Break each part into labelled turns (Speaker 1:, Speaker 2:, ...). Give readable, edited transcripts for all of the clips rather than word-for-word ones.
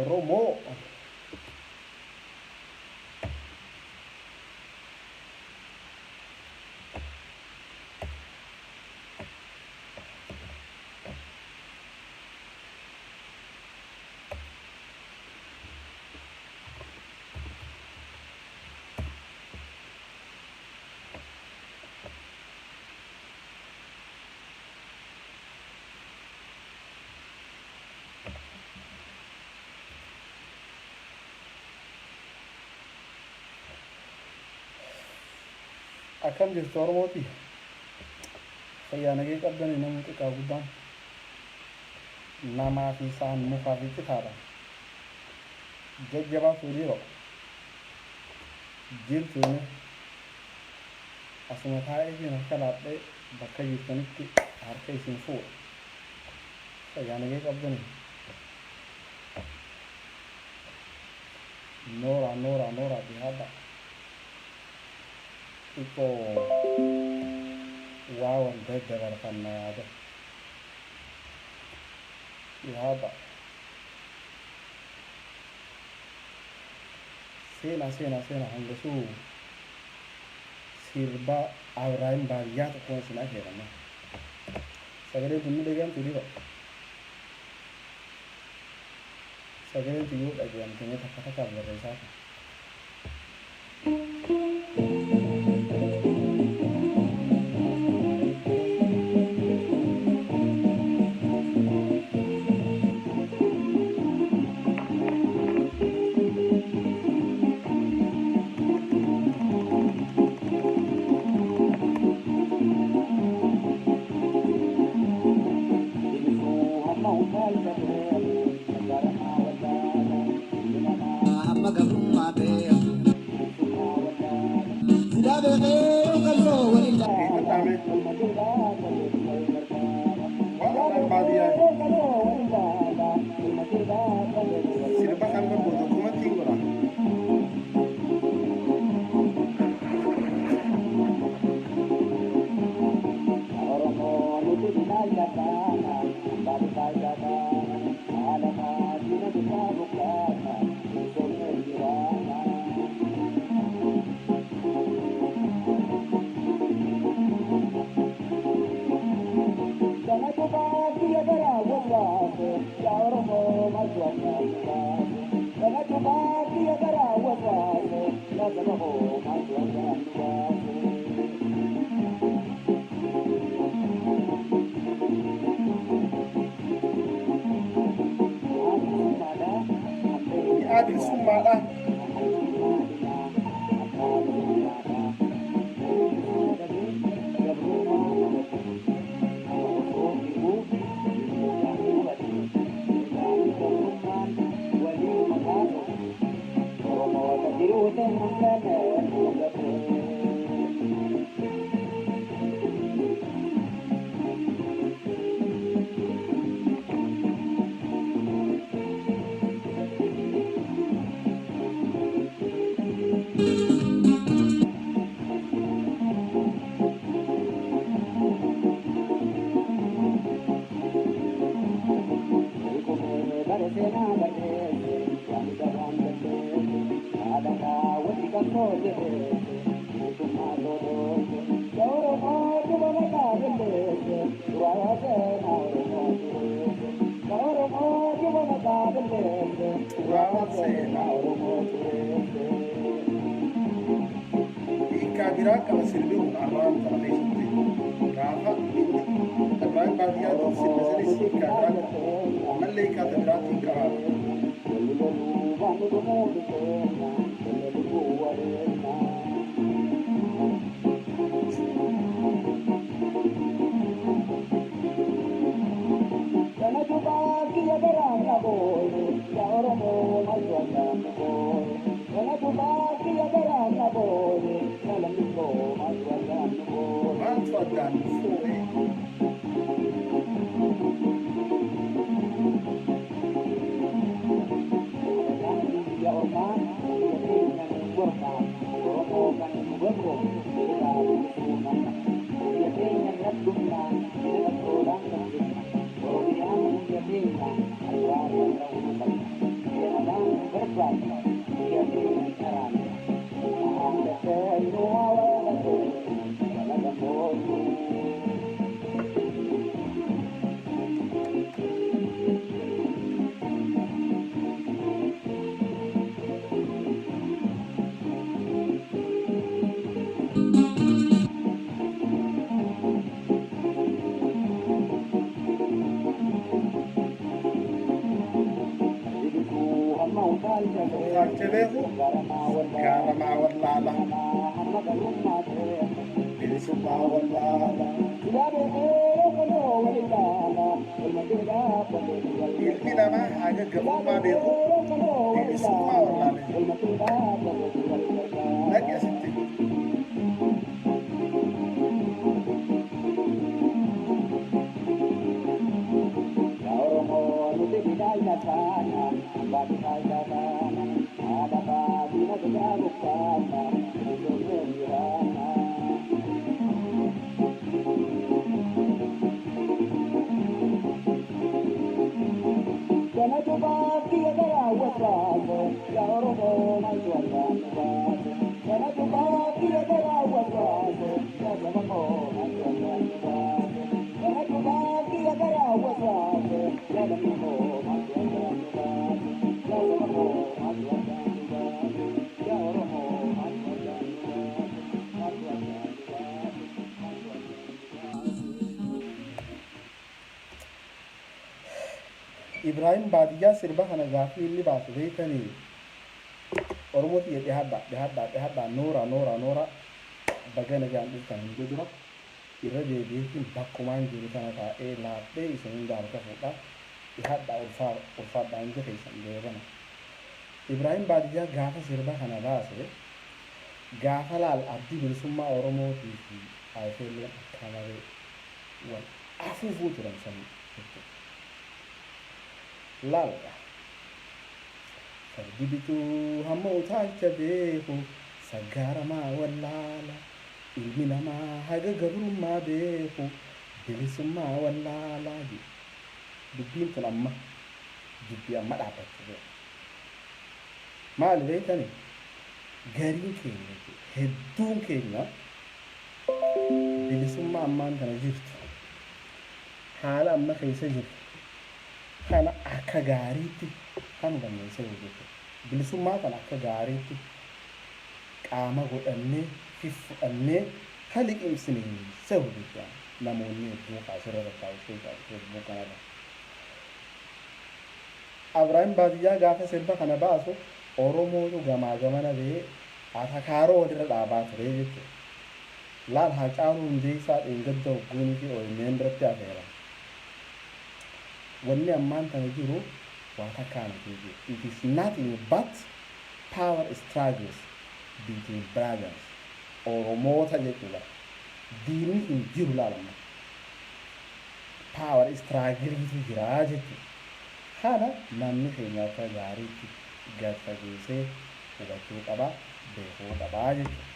Speaker 1: Oromoo. Akkam jirtu Oromooti? Fayyaa nagee qabdanii namni xiqqaa guddaan namaa fi sa'an mukaa fi citaadha. Jajjabaa fuudhiiroo jirtuuni asuma taa'ee isin harka laadhee bakka jirtanitti harka isin fuudha. Fayyaa nagee qabdanii. Nooraa nooraa nooraa dhihaadha. Xiqqoo waa wal daddabarfanna yaada. Dhihaadha. Seenaa seenaa seenaa hangasuu sirba Abrahaam baadiyyaa tokkoon isin afeerame. Sagaleen tun ni dhagahamtu dhiiroo. Sagaleen tun yoo dhagahamte mee takka takkaaf barreessaa. Dhaggeeffadhaa mee. Waan Abrahaam baadiyyaa sirba kan booda dokumentiin godha. Mi'aa bilisummaadha. Xuraawaan seenaa. Hiikkaa biraa qaba sirbi kun Abrahaam tana keessatti. Gaafa inni Abrahaam baadiyyaa sirbe sanis hiikkaa biraa qaba. Ammallee hiikkaa ta biraatiin qabaata. Maaltu addaan nu fuudhe? utaalcha beeku gaaramaa wallaala. Bilisummaa wallaala. Ilmi namaa haga gabrummaa beeku bilisummaa wallaala. Dhaqi asitti. Ibraahim Baadiyyaa sirba kana gaafii inni baasu beektanii? Oromoo tiyya, dhihaadhaa, dhihaadhaa, dhihaadhaa, noora, noora, noora, baga nagaan dhuftan. Hunda dura irra deebi'eetiin bakkumaan jiru tana taa'ee laadhee isin hunda harka fuudha. Dhihaadhaa, ulfaa ulfaadhaa, hundi keessan deebana. Ibraahim Baadiyyaa gaafa sirba kana baase, gaafa laal Addi Bilisummaa Oromootii fi IFL'n akka malee wal afuufuu turan san jechuudha. Laal fardi bituu hamma utaalcha beeku saggaaramaa wallaala. Ilmi namaa haga gabrummaa beeku bilisummaa wallaalaa jedhe. Dubbiin tun amma dubbii amma dhaabbatte beeku. Maali beektani? Gariin keenya, hedduun keenya, bilisummaa ammaan tana jirtu, haala amma keessa jirru kana akka gaariitti kan hubanne se'u jechuudha. Bilisummaa kana akka gaariitti qaama godhannee fudhannee kan liqimsine se'u jechuudha. Namoonni hedduu asirra tattaa'u Facebook kanarra. Abrahaam Baadiyyaa gaafa sirba kana baasu Oromootu gamaa gamana bahee atakaaroo walirra dhaabaa ture jechuudha. Laal, Haacaaluu Hundeessaa dheengadda hogguunii fi OMN irratti afeeran. Wanni ammaan tana jiru waa takkaa miti jechuudha. It is nothing but power struggles between brothers. Oromoota jechuudha. Diinni hin jiru laalamma. Power struggleetu jira jechuudha. Kana namni keenya akka gaariitti gad fageessee hubachuu qaba, beekuu qaba jechuudha.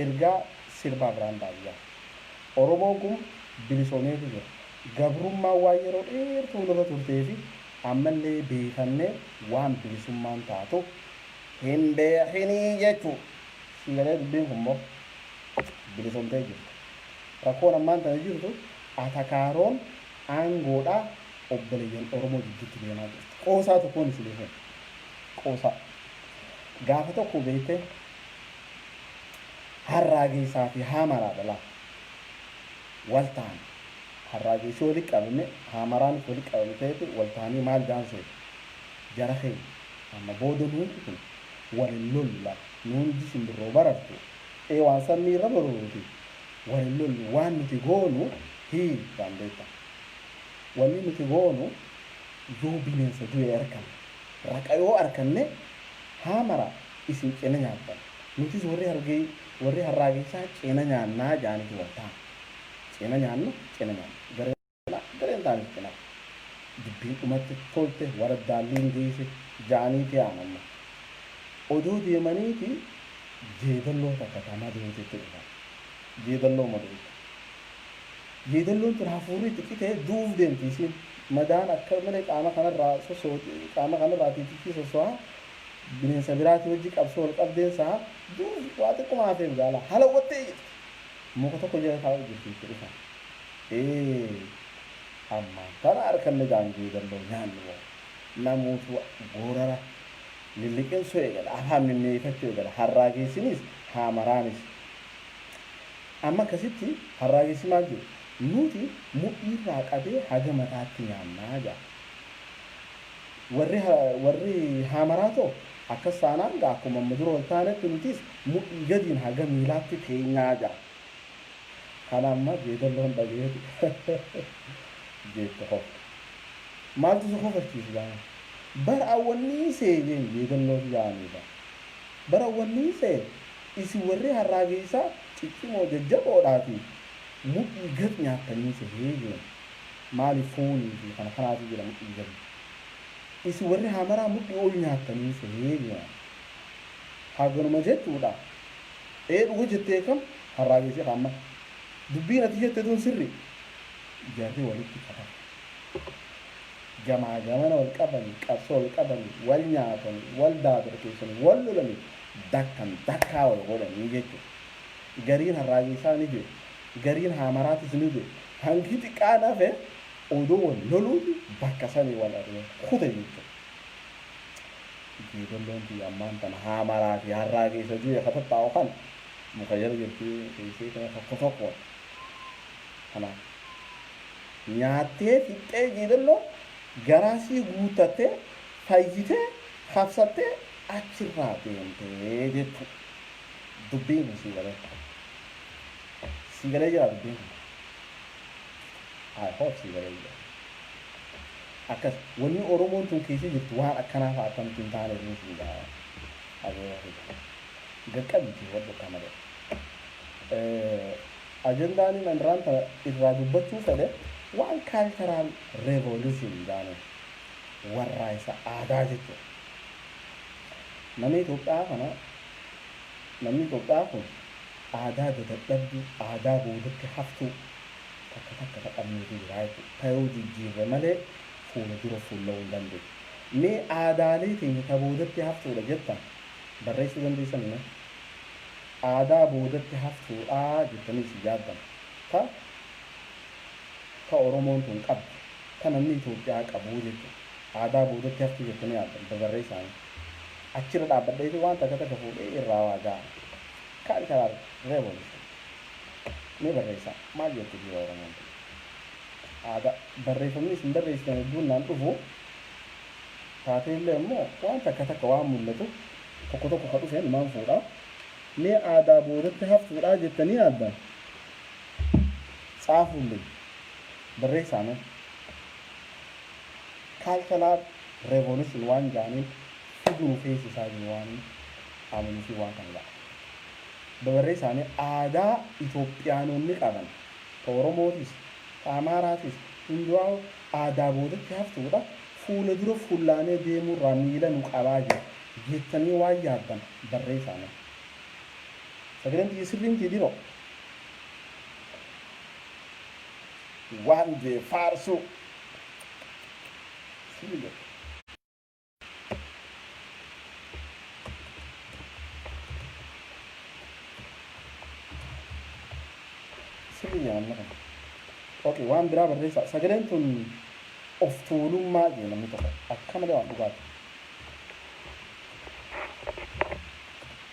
Speaker 1: Ergaa sirba Abrahaam Baadiyyaa. Oromoon kun bilisoomeetu jira. Gabrummaan waan yeroo dheertuu nurra turtee fi ammallee beekannee waan bilisummaan taatu hin beekinii jechuudha. Siigalee dubbiin kun immoo bilisoomtee jirti. Rakkoon ammaan tana jirtu atakaaroon aangoodhaa obboleeyyan Oromoo jidduutti deemaa jirti. Qoosaa tokkoon isinii kenna. Qoosaa. Gaafa tokko beektee Harraageessaa fi Haamaraadha laa. Wal ta'an. Harraageessi walitti qabame, Haamaraanis walitti qabame ta'eeti wal ta'anii maal jaansee? Jara keenya amma booda nuti kun wal hin lollu laa. Nu hundi simbirroo barartu. Ee, waan sammii irra baruuti. Wal hin lollu, waan nuti goonu hii jaan beekta. Wanni nuti goonu, yoo bineensa du'e arkanne, raqa yoo arkanne, Haamara isin cina nyaattan, nutis warri hargee warri Harraageessaa cina nyaannaa jaaniiti wal ta'an. Cina nyaanna, cina nyaanna. Gareen gareen taanis cina. Dubbiin dhumatti tolte, warra daalliin geesse jaaniiti yaa'an amma. Odoo deemaniiti jeedalloo takka ta madootetti dhufan. Jeedalloo madoote. Jeedalloon tun hafuurri itti citee du'uuf deemti isiin. Madaan akka malee qaama kanarraa sosooti, qaama kanarraa tiitichii sosso'aa, bineensa biraatii wajji qabsoo wal qabdeen sa'a du'uuf waa xiqquma hafeef gaala halawwattee jirti. Muka tokko jala taa'u jirti itti dhufan. Ee, ammaan tana harkanne jaan, jeedalloo nyaannu moo? Namuutu goorara lilliqinsuu eegala, afaan mimmi'eeffachuu eegala. Harraageessinis Haamaraanis. Amma akkasitti Harraagessi maal jedhu? Nuti mudhiirraa qabee haga mataatti nyaannaa jedha. Warri warri Haamaraa too Akkas taanaan gaa akkuma amma dura wal taanetti nutis mudhii gadiin haga miilaatti teenyaa ja'a. Kana amma jeedalloon dhageeti jeette kofte. Maaltu si kofalchiise jaanaan. Bar awwannii see jeen jeedalloon jaanii bar. Bar awwannii see isin warri harraageessaa ciccimoo jajjaboodhaati mudhii gad nyaattanii sehee jeen. Maali foonii fi kana kanaatu jira mudhii gadi. Isin warri haamaraa mudhii ol nyaattanii sehee jeen. Haganuma jechuudha. Ee dhuga jettee kam harraageessee ka amma. Dubbiin ati jette tun sirri. Jarri walitti qabame. Gamaa gamana wal qabani, qabsoo wal qabani, wal nyaatani, wal daadarkeessani, wal lolani, dakkan dakkaa wal godhanii jechuudha. Gariin harraageessaa ni du'e, gariin haamaraatis ni du'e. Hangi xiqqaan hafe odoo wal loluuti bakka sanii wal ari'ee kute jechuudha. Jeedalloon tiyya ammaan tana haamaraa fi harraageessa du'e ka tattaa'u kana muka jala jirti teessee tana tokko tokkoon. Kanaaf nyaattee fixxee jeedalloon garaa sii guuttattee fayyitee habsattee achirraa deemtee jechuudha. Dubbiin kun sii galee. Sii galee jira dubbiin kun. I hope sii galee jira. Akkas wanni Oromoon tun keessa jirtu waan akkanaa fa'a akkamtu hin taane hin siin jaa. Abeera fida. Gaqqabiiti hubadhu akka malee. Ajandaan inni irraan tana irraa dubbachuu fedhe waan cultural revolution jaaniin warraaysa aadaa jechuudha. Namni Itoophiyaa kana namni Itoophiyaa kun aadaa dadadhabduu, aadaa boodatti haftuu takka takka ta qabnuutu jira jechuudha. Ta yoo jijjiirre malee fuula dura fuulla'uu hin dandeenyu. Mee aadaalee teenya ta boodatti haftuudha jettan barreessuu dandeessanii mee? Aadaa boodatti haftuudha jettanii isin yaaddan ta ta Oromoon tun qabdu ta namni Itoophiyaa qabuu jechuudha. Aadaa boodatti haftuu jettanii yaaddan babarreessaa mee. Achirra dhaabbadheeti waan takka takka fuudhee irraa waa ga'a. Cultural revolution. Mee barreessaa maal jettu dhiira Oromoon tun? Aadaa barreeffamni isin barreessitan hedduun naan dhufu taateellee immoo waan takka takka waan mul'atu tokko tokko ka dhufe numaan fuudha. Mee aadaa boodatti haftuudha jettanii yaaddan? Tsaafuullee barreessaa mee. Cultural revolution waan jaaniin fiduu nu feesisaa jiru waan amanuu fi waan kana la'a. Babarreessaa mee aadaa Itoophiyaanonni qaban ta Oromootis ta Amaaraatis hundumaa aadaa boodatti haftuudha fuula dura fullaanee deemuurraa miila nu qabaa jira jettanii waan yaaddan barreessaa mee. Sagaleen tiyya sirrii mitii dhiroo? Waan jee faarsuu. Sirrii jette. Sirrii jee namni kun. Okay, waan biraa barreessaa. Sagaleen tun of tuulummaa jee namni tokko. Akka malee waan dhugaati.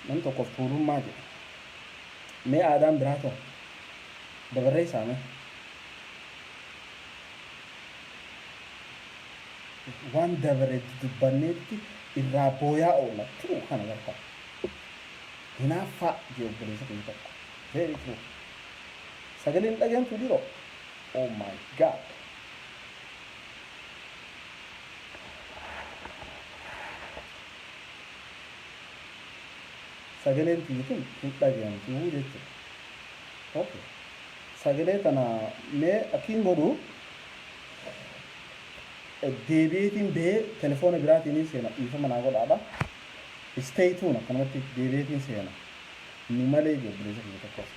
Speaker 1: Namni tokko of tuulummaa jedha. Mee aadaan biraa too babarreessaa mee. Waan dabare dudubbanneetti irraa booyaa oolla. True kana gartaa. Hinaaffaa jee obboleessa kiyya tokko. Very true. Sagaleen hin dhagahamtu dhiiroo? Oh my God. Sagaleen tiyya tun hin dhagahamtu jechuudha. Okay. Sagalee tana mee akkiin godhu deebi'eetiin bahee telefoona biraatiin seena, dhiifama naa godhaadha. Stay tuned, akkanumatti deebi'eetiin seena. Nu malee obboleessa kiyya tokkos.